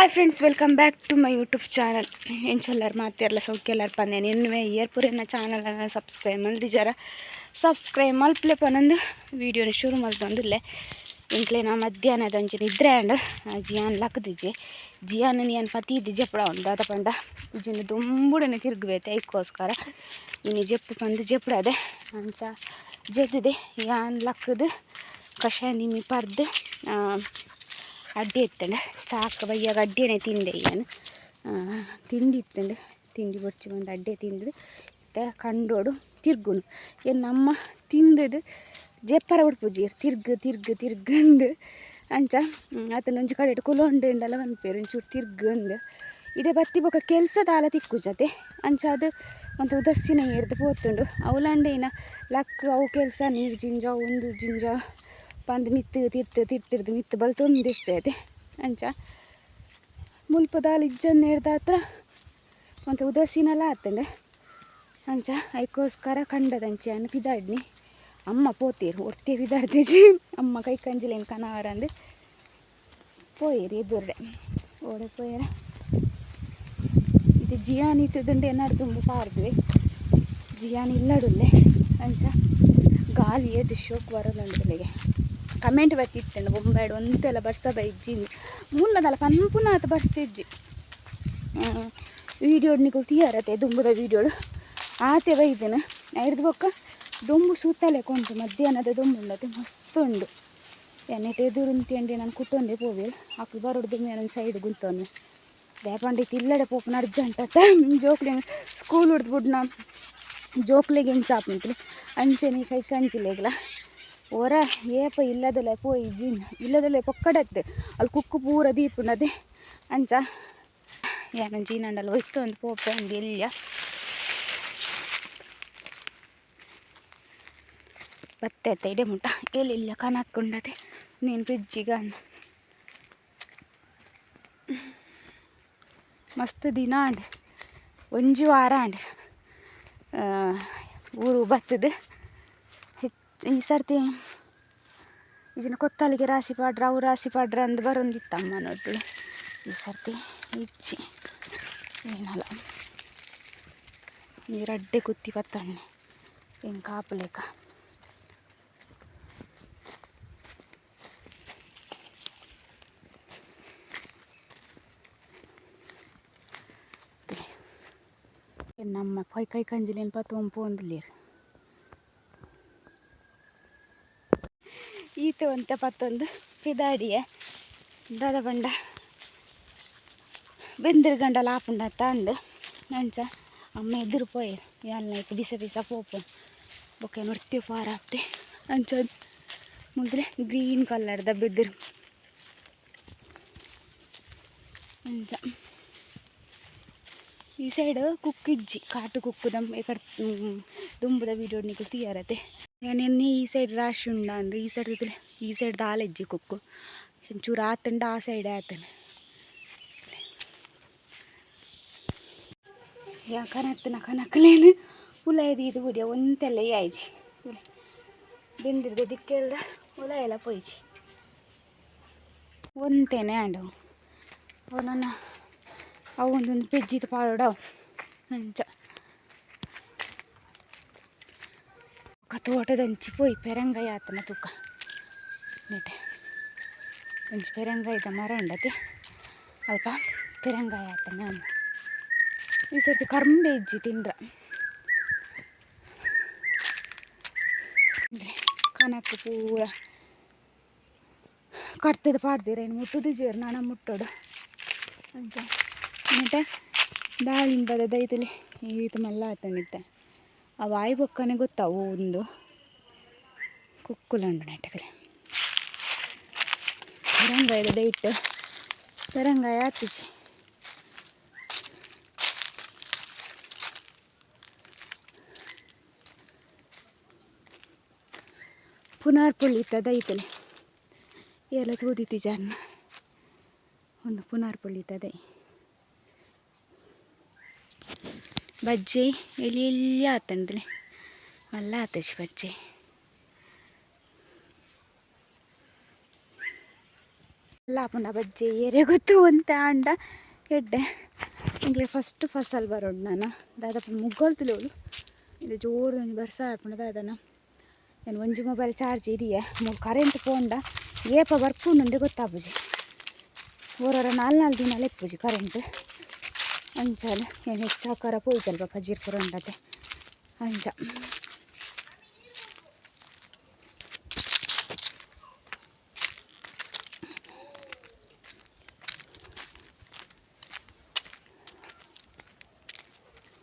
Hi friends, welcome back to my YouTube channel. ಎಂಚೊಲ್ಲರ್ ಮಾತೆರ್ಲ ಸೌಖ್ಯಲ್ಲರ್ ಪಂದೇನೆ ಎನ್ನುವೆ ಏರ್ಪುರೆನ channel subscribe ಮಲ್ದಿಜಾರ subscribe ಮಲ್ಪಲೆ ಪನೊಂದು ವೀಡಿಯೋನ ಶುರು ಮಲ್ತೊಂದುಲ್ಲೆ. ಎಂಕ್ಲೆನ ಮಧ್ಯಾಹ್ನದ ಒಂಜಿ ನಿದ್ರೆ ಆಂಡ್. ಜಿಯಾನ್ ಲಕ್ದಿಜೆ. ಜಿಯಾನ್ ಯಾನ್ ಪತಿ ಜೆಪ್ಪಡ ಉಂಡು ದಾದ ಪಂಡ ಇಜ್ಜಿಂಡ ದುಂಬುಡನೆ ತಿರುಗುವೆತೆ. ಐಕ್ಕೋಸ್ಕರ ಇನಿ ಜೆಪ್ಪು ಪಂದ್ ಜೆಪ್ಪಡದೆ. ಅಂಚ ಜೆತ್ತಿದೆ. ಯಾನ್ ಲಕ್ಕದು ಕಷಾಯ ನಿಮಿ ಪರ್ದು ಅಡ್ಡೆ ಇತ್ತಂಡ ಚಾಕ್ ಬಯ್ಯಾಗ ಅಡ್ಡೆನೆ ತಿಂದೆ. ಯಾನ್ ತಿಂಡಿ ಇತ್ತಂಡ ತಿಂಡಿ ಬೊರ್ಚಿ ಬಂದು ಅಡ್ಡೆ ತಿಂದು ಇತ್ತೆ ಕಂಡೋಡು ತಿರ್ಗುನು. ಎನ್ನ ಅಮ್ಮ ತಿಂದದು ಜೆಪ್ಪರ ಬುಡ್ಪುಜಿ, ತಿರ್ಗು ತಿರ್ಗು ತಿರ್ಗಂದು. ಅಂಚ ಆತನ ಒಂಜಿ ಕಡೆಟ್ ಕುಲೊಂಡುಂಡಲ ಪನ್ಪೆರ್ ಒಂಚೂರು ತಿರ್ಗಂದು. ಇಡೆ ಬತ್ತಿ ಬೊಕ ಕೆಲಸ ದಾಲ ತಿಕ್ಕುಜತೆ. ಅಂಚಾದ್ ಒಂತೆ ಉದಾಸೀನ ಏರ್ದು ಪೋತುಂಡು. ಅವ್ಲಂಡ ಲಕ್ ಅವು ಕೆಲಸ ನೀರು ಜಿಂಜ ಉಂದು ಜಿಂಜ ಪಂದ್ ಮಿತ್ತ್ ತಿರ್ತ್ ತಿರ್ತಿರ್ದು ಮಿತ್ತ್ ಬಲ್ತೊಂದಿಪ್ಪೆದೆ. ಅಂಚ ಮುಲ್ಪ ದಾಲ ಇಜ್ಜಂದಿರ್ದಾತ್ರ ಒಂತೆ ಉದಾಸೀನಲ ಆತುಂಡು. ಅಂಚ ಐಕೋಸ್ಕರ ಕಂಡದಂಚಿ ಯಾನ್ ಪಿದಾಡ್ನಿ. ಅಮ್ಮ ಪೋತೀರ್ ಒರ್ತಿ ಪಿದಾಡ್ದಿಜಿ. ಅಮ್ಮ ಕೈ ಕಂಜಿಲೇನು ಕನವರಂದು ಪೋಯೆರ್ ಎದುರುಡೆ ಓಡೆ ಪೋಯೆರ. ಇದು ಜಿಯಾನ್ ಇತ್ತದಂಡೆ ಏನಾರು ದುಂಬು ಪಾರ್ದ್ವಿ. ಜಿಯಾನ್ ಇಲ್ಲಡುಲ್ಲೆ. ಅಂಚ ಗಾಲಿ ಏತ್ ಶೋಕ್ ಬರೋದುಂಡು. ಕಮೆಂಟ್ ಬತ್ತಿತ್ತಂಡ ಬೊಂಬಾಯ್ಡ್ ಒಂತೆಲ ಬರ್ಸ ಬೈಜ್ಜಿ, ಮುಲ್ಲದಲ್ಲ ಪನ್ಪುನಾತ್ ಬರ್ಸ ಇಜ್ಜಿ. ವೀಡಿಯೋಡ್ ನಿಕುಲು ತೂಯರತೆ, ದುಂಬುದ ವೀಡಿಯೋಡು ಆತೆ ಬೈದಿನ. ಐರ್ದ್ ಬೊಕ್ಕ ದೊಂಬು ಸೂತಲೆಕ ಉಂಟು. ಮಧ್ಯಾಹ್ನದ ದೊಂಬು ಉಂಡತೆ, ಮಸ್ತ್ ಉಂಡು. ಎನ್ನೆಟ್ ಎದುರು ಉಂತಿಯಂಡೆ ನಾನು ಕುಟ್ಟೊಂದೇ ಪೋವೆ. ಅಕ್ಲು ಬರೋಡು ದುಂಬು ಯಾನೊಂದು ಸೈಡ್ ಗುಂತೊನ್ನೆ. ದಾಯೆ ಇತ್ತೆ ಇಲ್ಲಡೆ ಪೋಪುನ ಅರ್ಜೆಂಟ್ ಅತ್ತ. ಜೋಕ್ಲೆಗ್ ಸ್ಕೂಲ್ ಹಿಡ್ದು ಬುಡ್ನ ಜೋಕ್ಲೆಗ್ ಎಂಚ ಆಪುಂಡು ಅಂಚೆನೆ ಕೈ ಕಂಜಿಲೆಗ್ಲ. ಒರ ಏಪ ಇಲ್ಲದಲೆ ಪೋಯಿಜಿ, ಇಲ್ಲದಲೆ ಪೊಕ್ಕಡತ್ತು ಅಲ್ಲಿ ಕುಕ್ಕು ಪೂರ ದೀಪುಂಡದೆ. ಅಂಚ ಯಾನೊಂಜಿ ಈನಂಡಲ ಒಯ್ತೊಂದು ಪೋಪೆ ಒಂಜಿ ಎಲ್ಯ ಬತ್ತೆ ಅತ್ತ ಇಡೆ ಮುಟ್ಟ ಎಲ್ಲಿ ಕನಕ್ಕುಂಡತೆ ನೀನು ಪೆಜ್ಜಿಗ. ಮಸ್ತ್ ದಿನ ಆಂಡ್, ಒಂಜಿ ವಾರ ಆಂಡ್ ಊರು ಬತ್ತದು. ಹೆಚ್ಚು ಈ ಸರ್ತಿ ಇಜಿನ ಕೊತ್ತಲಿಗೆ ರಾಶಿ ಪಾಡ್ರ ಅವು ರಾಶಿ ಪಾಡ್ರ ಅಂದ್ ಬರೊಂದಿತ್ತಮ್ಮ ನೋಡ್ರಿ. ಈ ಸರ್ತಿ ಇಜ್ಜಿ ಏನಲ್ಲ. ನೀರಡ್ಡೆ ಕುತ್ತಿ ಬತ್ತಣ್ಣೆ ಏನು ಕಾಪುಲೆಕ. ನಮ್ಮ ಪೊಯ್ ಕೈ ಕಂಜಿಲೇನು ಪತ್ತೊಂದು ಪೋಂದುಲ್ಲೆರ್. ಈತ ಒಂತೆ ಪತ್ತೊಂದು ಪಿದಾಡಿಯೆ. ದಾದ ಪಂಡ ಬೆಂದಿರ್ ಗಂಡಲ ಆಪುಂಡತ್ತ ಅಂದ್. ಅಂಚ ಅಮ್ಮ ಎದುರು ಪೋಯೆರ್. ಯಾನ್ಲ ಐಕ್ ಬಿಸ ಬಿಸ ಪೋಪುನು ಬೊಕ್ಕ ಒರ್ತಿ ಪಾರಾಪ್ತೆ. ಅಂಚ ಮುಲ್ತಲೆ ಗ್ರೀನ್ ಕಲರ್ದ ಬೆದ್ರ್. ಅಂಚ ಈ ಸೈಡ್ ಕುಕ್ಕು ಇಜ್ಜಿ, ಕಾಟು ಕುಕ್ಕುದ ಎಕಡ್ ದುಂಬುದ ವೀಡಿಯೋ ನಿಕುಲು ತೂಯರತೆ. ಯಾನ್ ಎನ್ನೆ ಈ ಸೈಡ್ ರಾಶಿ ಉಂಡಾ ಅಂದ್. ಈ ಸೈಡ್ ಈ ಸೈಡ್ ದಾಲ ಇಜ್ಜಿ ಕುಕ್ಕು. ಒಂಚೂರು ಆತುಂಡ ಆ ಸೈಡ್ ಆತುಂಡು. ಯಾನ್ ಕನತ್ತಿನ ಕನಕ್ಲೆನ್ ಉಲಾಯಿ ದೀದ್ ಬುಡಿಯ ಒಂತೆಲ್ಲ ಆಯ್ಜಿ. ಬೆಂದಿರ್ದ ದಿಕ್ಕೆಲ್ದ ಉಲಾಯೆಲ ಪೋಯಿಜಿ. ಒಂತೆನೆ ಆಂಡ್ ಅವು. ಅವು ನನ ಅವು ಒಂದೊಂದು ಪೆಜ್ಜಿದ್ ಪಾಡೊಡು ಅವು. ಅಂಚ ಬೊಕ ತೋಟದಂಚಿ ಪೋಯಿ ಪೆರಂಗಾಯಿ ಆತನ ತೂಕ. ನೆಟೆ ಒಂಜಿ ಪೆರಂಗಾಯಿದ ಮರ ಉಂಡತೆ, ಅಲ್ಪ ಪೆರಂಗಾಯಿ ಆತನ. ಈ ಸರ್ತಿ ಕರ್ಂಬೆ ಇಜ್ಜಿ ತಿಂಡ್ರ. ಕನಕ್ ಪೂರ ಕಡ್ತದ ಪಾಡ್ದೆರ್ ಐನ್ ಮುಟ್ಟುದಿಜೆರ್ ನನ ಮುಟ್ಟೊಡು. ಅಂಚ ನೆಟೆ ದಾಳಿಂಬದ ದೈತುಲೆ ಈತ್ ಮಲ್ಲ ಆತುಂಡು ಇತ್ತೆ. ಅವು ಆಯಿ ಬೊಕ್ಕನೆ ಗೊತ್ತಾವು. ಉಂದು ಕುಕ್ಕುಲ ಉಂಡು ನೆಟೆ. ಪೆರಂಗಾಯಿದ ದೈಟ್ ಪೆರಂಗಾಯಿ ಆತಿಜಿ. ಪುನರ್ಪುಳಿತ ದೈತುಲೆ ಏಲ ತೂದಿತ್ತಿಜಾರ್ನ. ಒಂದು ಪುನರ್ಪುಳಿತ ದೈ. ಬಜ್ಜೆ ಎಲ್ಲಿ ಎಲ್ಲಿ ಆತಂದ್ರೆ ಮಲ್ಲ ಆತಜಿ ಬಜ್ಜೆ. ಲಾಪುಂಡ ಬಜ್ಜೆ ಏರೆ ಗೊತ್ತು ಒಂತೆ ಆಂಡ ಎಡ್ಡೆ. ಎಂಕ್ಲೆ ಫಸ್ಟ್ ಫಸಲ್ ಬರೋಡು ನಾನು ದಾದಪ್ಪ ಮುಗ್ಗಲ್ತುಲೋಲು. ಇದು ಜೋರು ಒಂಜಿ ಬರ್ಸ ಆಪುಂಡು ದಾದನ. ಏನು ಒಂಜಿ ಮೊಬೈಲ್ ಚಾರ್ಜ್ ಇದೆಯಾ ಮೂಲು ಕರೆಂಟ್ ಪೋಂಡ ಏಪ ಬರ್ಪುಂಡು ಗೊತ್ತಾಪುಜಿ. ಓರೋರ ನಾಲ್ ನಾಲ್ ದಿನ ಲೆಪ್ಪುಜಿ ಕರೆಂಟ್. ಅಂಚಾಲ ಏನು ಹೆಚ್ಚಾಕಾರ ಪೋಯ್ತಲ್ಪ ಪಜೀರ್ ಪುರಂಡತೆ ಅಂಚ.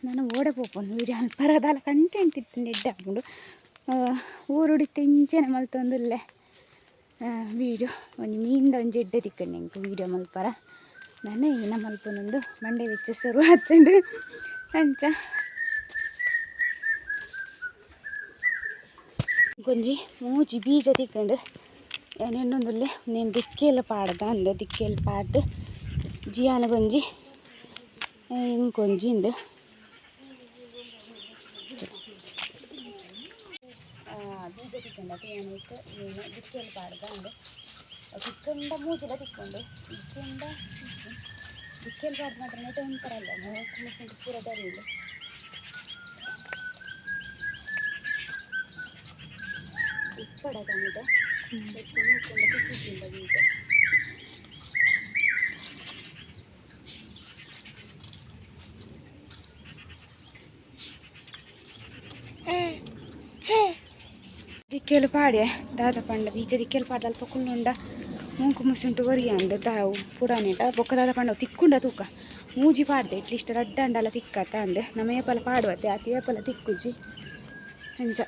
ನಾನು ಓಡೆ ಪೋಪುಂಡು ವೀಡಿಯೋ ಅಲ್ಪರದಾಲ ಕಂಟೆಂಟ್ ಇತ್ತು ಎಡ್ಡೆ ಆಪುಂಡು. ಊರುಡಿತ್ತೆ ಇಂಚೆನೆ ಮಲ್ತೊಂದುಲ್ಲೆ ವೀಡಿಯೋ. ಒಂಜಿ ಮೀನ್ದ ಒಂಜಿ ಎಡ್ಡೆ ತಿಕ್ಕಂಡು ಎಂಕ್ ವೀಡಿಯೋ ಮಲ್ಪರ. ನನ ಈನ ಮಲ್ಪುನೊಂದು ಮಂಡೆ ಬೆಚ್ಚ ಶುರು ಆತುಂಡು ಅಂಚ. ಒಂಜಿ ಮೂಜಿ ಬೀಜ ತಿಕ್ಕಂಡು ಯಾನ್ ಎನ್ನೊಂದುಲ್ಲೆ ನೇನ್ ದಿಕ್ಕೆಲ್ ಪಾಡ್ದ ಅಂದ್ ದಿಕ್ಕೆಲ್ ಪಾಡ್ದ್ ಜಿಯಾನಗೊಂಜಿ ಇಂಕೊಂಜಿ ಇಂದ್. ಬೀಜ ತಿಕ್ಕಂಡು ಅತೆ ಯಾನ್ ಐಕ್ ಮೀನ್ ದಿಕ್ಕೆಲ್ ಪಾಡ್ದ ಅಂದ್. ತಿಕ್ಕಂಡ ಮೂಜಿಲ ತಿಕ್ಕುಂಡು ಇಜ್ಜಿಂಡ ದಿಕ್ಕೆಲ್ ಪಾಡ್ದ್ ಮಾತ್ರ ನೆಟೆ ಉಂತರಲ್ಲ ಮೂಕು ಮುಸುಂಟು ಪೂರ ದರಿಯುಂಡು. ಇಪ್ಪಡ ತನಿಟ ಹೆಚ್ಚು ನೂಕುಂಡ ತಿಕ್ಕುಜಿಂಡ ಬೀಜ. ದಿಕ್ಕೆಲ್ ಪಾಡ್ಯೆ ದಾದ ಪಂಡ ಬೀಜ ದಿಕ್ಕೆಲ್ ಪಾಡ್ದ್ ಅಲ್ಪ ಕುಲ್ಲುಂಡ ಮೂಂಕು ಮುಸುಂಟು ಒರಿಯಂದ್ ದಾವು ಪುಡಾನೇಟ ಬೊಕ್ಕ ದಾದ ಪಂಡ ತಿಕ್ಕುಂಡ ತೂಕ ಮೂಜಿ ಪಾಡ್ದೆ ಎಟ್ಲೀಸ್ಟ್ ರಡ್ಡ್ ಆಂಡಲ ತಿಕ್ಕತ್ತ ಅಂದ್. ನಮ ಏಪಲ ಪಾಡುವತ್ತೆ ಆತ್ ಏಪಲ ತಿಕ್ಕುಜಿ ಅಂಚ.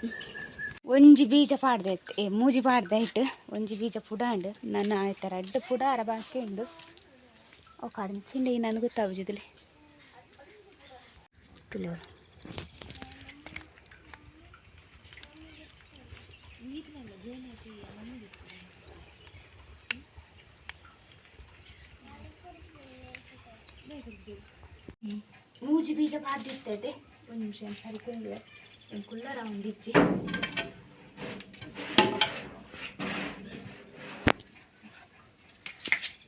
ಒಂಜಿ ಬೀಜ ಪಾಡ್ದೆ ಏ ಮೂಜಿ ಪಾಡ್ದೆ ಐಟ್ ಒಂಜಿ ಬೀಜ ಪುಡಾಂಡ್ ನನ ಆಯ್ತ ರಡ್ಡ್ ಪುಡಾರ ಬಾಕಿ ಉಂಡು. ಅವು ಕಡಂಚಿಂಡ ಏನಂದ್ ಗೊತ್ತಾವುಜಿ ತುಲೆ ತುಲೆ. ಮೂಜಿ ಬೀಜ ಪಾಡ್ದಿತ್ತತೆ. ಒಂದು ನಿಮಿಷ ಸರಿ ಕೊಂಡುವೆ ಕುಲ್ಲರ ಒಂದಿಜ್ಜಿ.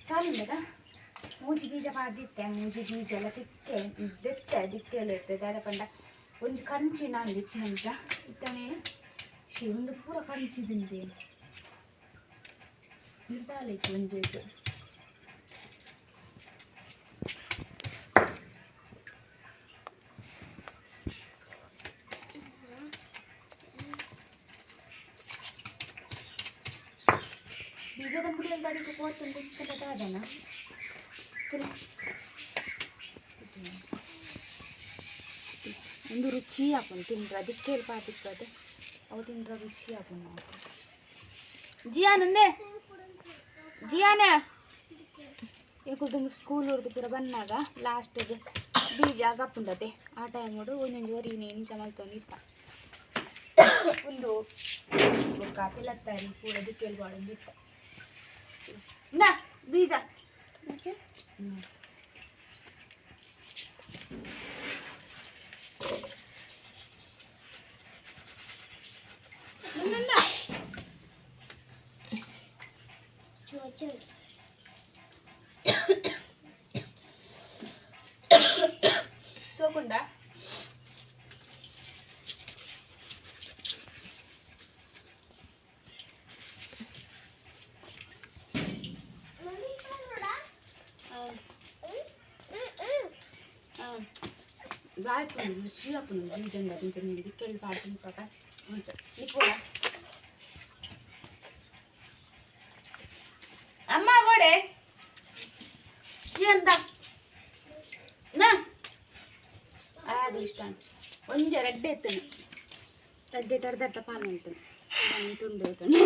ಚಾಲಿಲ್ಲದ ಮೂಜಿ ಬೀಜ ಪಾಡ್ದಿತ್ತೆ. ಮೂಜಿ ಬೀಜ ಎಲ್ಲ ತಿಕ್ಕೆ ದೆತ್ತೆ ದಿಕ್ಕೆಲ್ಲ ಇರ್ತದೆ ದಾದ ಪಂಡ ಒಂಜಿ ಕಂಚಿನ ಅಂದಿಚ್ಚಿ ಅಂಚ ಇತ್ತನೇ she ಒಂದು ಪೂರ ಕಂಚಿದಿಂದೆ ನಿರ್ದಾಲೈತು ಒಂಜೇಟು. ಬೀಜದ ಮುಡಿಯಲ್ಲಿ ತಡಿಗೆ ಪೋತುಂಡು ಗೊತ್ತಿಲ್ಲ ದಾದನ ತುಲೆ. ಒಂದು ರುಚಿ ಆಪುಂಡು ತಿಂಡ್ರ ದಿಕ್ಕೆಲ್ ಪಾತಿಕ್ಕತೆ ಅವು ತಿಂಡ್ರ ರುಚಿ ಆಪುಂಡು. ಜಿಯಾನಂದೆ ಜಿಯಾನ ಎಂಕುಲ್ದು ಸ್ಕೂಲ್ ಉರ್ದು ಪೂರ ಬನ್ನಾಗ ಲಾಸ್ಟಿಗೆ ಬೀಜ ಗಪ್ಪುಂಡತೆ ಆ ಟೈಮುಡು ಒಂಜೊಂಜಿ ಒರಿನೆ ಇಂಚ ಮಲ್ತೊಂದಿತ್ತ. ಉಂದು ಬೊಕ್ಕ ಪಿಲತ್ತರಿ ಪೂರ ದಿಕ್ಕೆಲ್ ಪಾಡೊಂದಿತ್ತ. ಇಂದಾ ಬೀಜ. ಸೋಕುಂಡ ದಾಯ್ಪುಂಡು ರುಚಿ ಆಪುಂಡು ಬೀಜಂಡ ಇಂಚ ದಿಕ್ಕೆಲ್ ಪಾಡ್ದ್ ತಿನ್ಪಕ ಅಂಚ ನಿಕ್ಬೋಡ ಅಮ್ಮ ಬೋಡೆ ಎಂದ ನಾ ಅದು ಇಷ್ಟ. ಒಂಜಿ ರಡ್ಡೆ ಎತ್ತನು ರಡ್ಡೆ ಅರ್ಧ ಅರ್ಧ ಪಾಲ್ ಮಲ್ತನು ನಾನು ತುಂಡು ತುಂಡು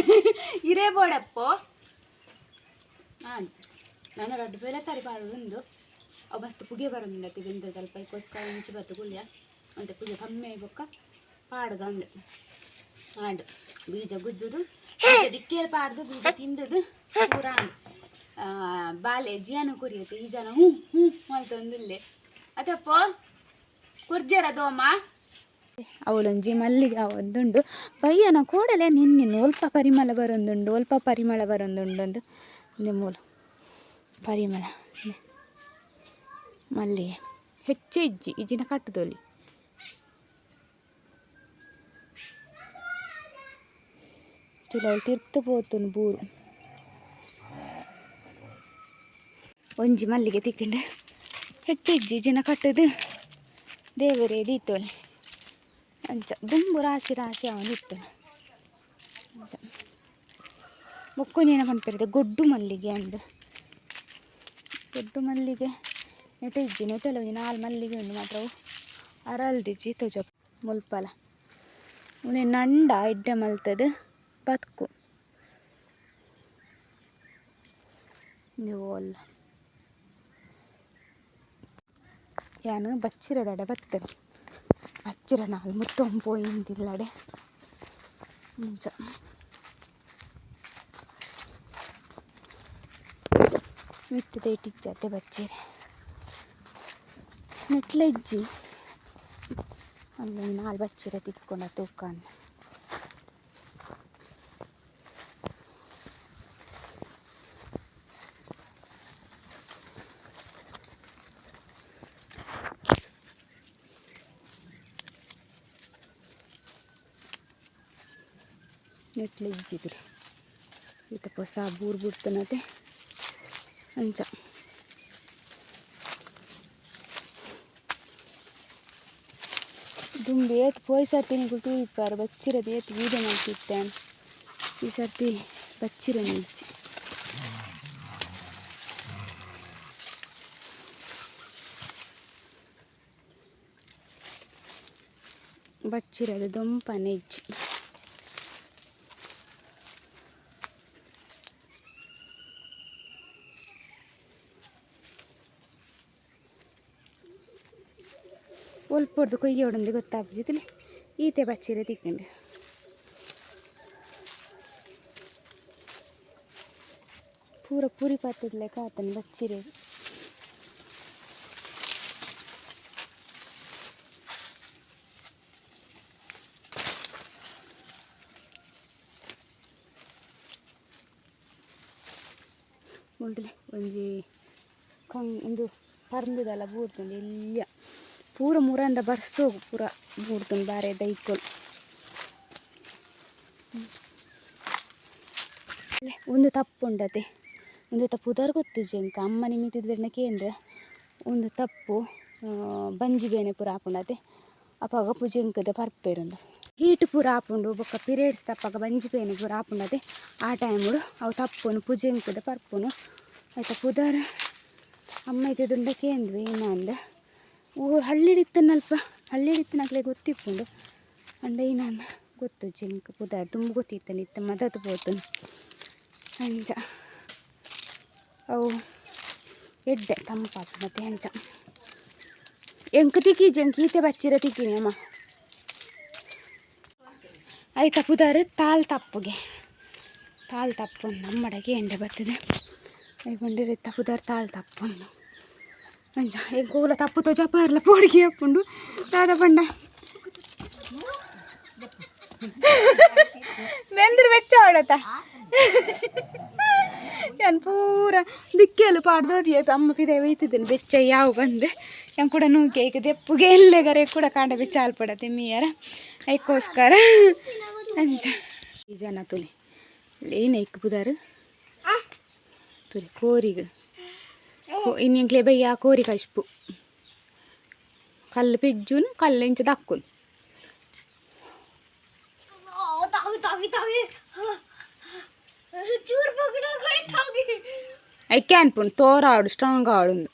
ಇರೇ ಬೋಡಪ್ಪೋ. ಹಾಂ ನಾನು ರಡ್ಡು ಬೇಲೆ ತರಿ ಪಾಡು ಉಂದು ಅವು ಮಸ್ತ್ ಪುಗೆ ಬರೋದುಂಡತಿ ಬೆಂದದ ಅಲ್ಪ ಐಕೋಸ್ಕರ ಇಂಚಿ ಬತ್ತು ಗುಳ್ಯ ಅಂತೆ ಪುಗೆ ಕಮ್ಮಿ ಬೊಕ್ಕ ಪಾಡುದ ಅಂದು ಆಂಡ್ ಬೀಜ ಗುದ್ದುದು ಬೀಜ ದಿಕ್ಕೇಲ್ ಪಾಡ್ದು ಬೀಜ ತಿಂದದು ಪೂರ ಆಂಡ್. ಬಾಲೆ ಜಿಯಾನ ಕೊರಿಯತ್ತೆ ಈ ಜನ ಹ್ಞೂ ಹ್ಞೂ ಮಲ್ತೊಂದುಲ್ಲೆ ಅತ್ತಪ್ಪ ಕುರ್ಜರ ದೋಮ ಅವಳೊಂಜಿ ಮಲ್ಲಿಗೆ ಒಂದುಂಡು ಬಯ್ಯನ ಕೂಡಲೇ ನಿನ್ನೆ ಒಲ್ಪ ಪರಿಮಳ ಬರೊಂದುಂಡು ಒಲ್ಪ ಪರಿಮಳ ಬರೊಂದುಂಡು ಅಂದು ಮೂಲು. ಪರಿಮಳ ಮಲ್ಲಿಗೆ ಹೆಚ್ಚು ಇಜ್ಜಿ ಇಜ್ಜಿನ ಕಟ್ಟುದೊಲಿ ತುಲವು ತಿರ್ತು ಪೋತುನು ಬೂರು ಒಂಜಿ ಮಲ್ಲಿಗೆ ತಿಕ್ಕಂಡು ಹೆಚ್ಚು ಇಜ್ಜಿ ಇಜ್ಜಿನ ಕಟ್ಟುದು ದೇವರೇ ದೀತೋಲಿ ಅಂಚ ದುಂಬು ರಾಶಿ ರಾಶಿ ಅವನು ಇತ್ತು ಅಂಚ ಬೊಕ್ಕೊಂಜಿ ಪನ್ಪೆರ್ ಗೊಡ್ಡು ಮಲ್ಲಿಗೆ ಅಂದ್ ಗೊಡ್ಡು ಮಲ್ಲಿಗೆ ನೆಟೆ ಇಜ್ಜಿ ನೆಟೆಲ ಒಂಜಿ ನಾಲ್ ಮಲ್ಲಿಗೆ ಉಂಡು ಮಾತ್ರ ಅವು ಅರಲ್ದಿಜ್ಜಿ ತೋಜ ಮುಲ್ಪಲ ಉಂದೆ ನಂಡ ಎಡ್ಡೆ ಮಲ್ತದು ಬತ್ಕು ಓಲ್ಲ ಯಾನ್ ಬಚ್ಚಿರದಡೆ ಬತ್ತೆ ಬಚ್ಚಿರ ನಾಲ್ ಮುತ್ತೊಂದು ಪೋಯಿಂದಿಲ್ಲಡೆ ಅಂಚ ಮಿತ್ತ್ ಇಜ್ಜತೆ ಬಚ್ಚಿರೆ ನೆಟ್ಲ ಇಜ್ಜಿ ಅಂದ್ ನಾಲ್ ಬಚ್ಚಿರೆ ತಿಕ್ಕುಂಡ ತೂಕಂದ್ ನೆಟ್ಲ ಇಜ್ಜಿದ್ರು ಈತ ಪೊಸ ಬೂರು ಬುಡ್ತನತೆ ಅಂಚ ದುಂಬು ಏತ್ ಪೋಯಿ ಸರ್ತಿ ನಿಕುಲು ತೂಯಿಪ್ಪರ್ ಬಚ್ಚಿರದ ಏತ್ ವೀಡಿಯೋ ಮಲ್ತಿತ್ತೆ ಈ ಸರ್ತಿ ಬಚ್ಚಿರನೆ ಇಜ್ಜಿ ಬಚ್ಚಿರದ ದೊಂಪನೆ ಇಜ್ಜಿ ಒಲ್ಪೊರ್ದು ಕೊಯ್ಯೋಡೊಂದು ಗೊತ್ತಾಪುಜಿ ತೂಲೆ ಈತೆ ಬಚ್ಚಿರೆ ತಿಕ್ಕುಂಡು ಪೂರ ಪುರಿ ಪತ್ತುದ ಲೆಕ ಆತುಂಡು ಬಚ್ಚಿರೆ ಮುಲ್ತುಲೆ ಒಂಜಿ ಕಂಗ್ ಉಂದು ಪರ್ಂದುದಲ ಬೂರ್ತುಂಡು ಎಲ್ಯ ಪೂರ ಮುರಂದ ಬರ್ಸೋಗು ಪೂರ ಬೂರ್ತುಂಡು ಬಾರೆ ದೈಕುಲು ಉಂದು ತಪ್ಪುಂಡತೆ ಉಂದೆತ ಪುದರ್ ಗೊತ್ತುಜಿ ಎಂಕ್ ಅಮ್ಮ ನಿಮಿತ್ತದ ಕೇಂದ್ರ ಉಂದು ತಪ್ಪು ಬಂಜಿ ಬೇನೆ ಪೂರ ಆಪುಂಡತೆ ಅಪಗ ಪುಜೆಂಕದ ಪರ್ಪೆರ್ ಹೀಟ್ ಪೂರ ಆಪುಂಡು ಬೊಕ್ಕ ಪೀರಿಯಡ್ಸ್ ತಪ್ಪಗ ಬಂಜಿ ಬೇನೆ ಪೂರ ಆಪುಂಡತೆ ಆ ಟೈಮುಡು ಅವು ತಪ್ಪುನು ಪುಜೆಂಕದ ಪರ್ಪುನು ಐತ ಪುದರ್ ಅಮ್ಮ ಇತ್ತುಂಡ ಕೇಂದ್ವಿ ಏನ ಊ ಹಳ್ಳಿಡಿತ್ತನಲ್ಪ ಹಳ್ಳಿಡಿತ್ತಿನಕ್ಲೆ ಗೊತ್ತಿಪ್ಪುಂಡು ಅಂಡ ಏನ ಗೊತ್ತುಜ್ಜಿ ಎಂಕ್ ಪುದರ್ ದುಂಬು ಗೊತ್ತಿತ್ತಂಡು ಇತ್ತೆ ಮದತ್ ಪೋತುಂಡು ಅಂಚ ಅವು ಎಡ್ಡೆ ತಂಪಾಪುಂಡು ಅಂಚ ಎಂಕ್ ತಿಕ್ಕಿಜಿ ಎಂಕ್ ಈತೆ ಬಚ್ಚಿರ ತಿಕ್ಕಿನಿ ಅಮ್ಮ ಐತ ಪುದರ್ ತಾಲ್ ತಪ್ಪುಗೆ ತಾಲ್ ತಪ್ಪು ನಮ್ಮಡಗೆ ಎಂಡೆ ಬರ್ತದೆ ಐಗೊಂಡಿರ ಇತ್ತ ಪುದರ್ ತಾಲ್ ತಪ್ಪುಂಡು ಅಂಚ ಎಂಕ್ ಓಲ ತಪ್ಪು ತೋಜಪಾರ್ಲ ಪೋಡಿಗೆ ಆಪುಂಡು ದಾದ ಪಂಡ ಬೆಂದ್ರ ಬೆಚ್ಚ ಆಡತ ಯಾನ್ ಪೂರ ದಿಕ್ಕೆಲು ಪಾಡ್ದೊಡಿ ಅಮ್ಮ ಪಿದೈ ಒಯ್ತಿದ್ದೇನೆ ಬೆಚ್ಚ ಯಾವ ಬಂದು ಯಾನ್ ಕೂಡ ನೂಕೆ ಈಗ ದೆಪ್ಪುಗೆ ಎಲ್ಲೆಗರೆ ಕೂಡ ಕಾಂಡ ಬೆಚ್ಚ ಆಲ್ಪಡತೆ ಮೀಯರ ಐಕ್ಕೋಸ್ಕರ ಅಂಚ ಈ ಜನ ತುಲಿ ಏನ ಇಕ್ ಪುದರ್ ತುಲಿ ಕೋರಿಗ್ ಇನ್ನು ಬಯ್ಯ ಕೋರಿ ಕಶ್ಪು ಕಲ್ಲು ಪೆಜ್ಜುನು ಕಲ್ಲು ಇಂಚ ದಕ್ಕುನು ಐಕೆ ಅನ್ಪುಂಡು ತೋರಾಡು ಸ್ಟ್ರಾಂಗ್ ಆಡುಂದು.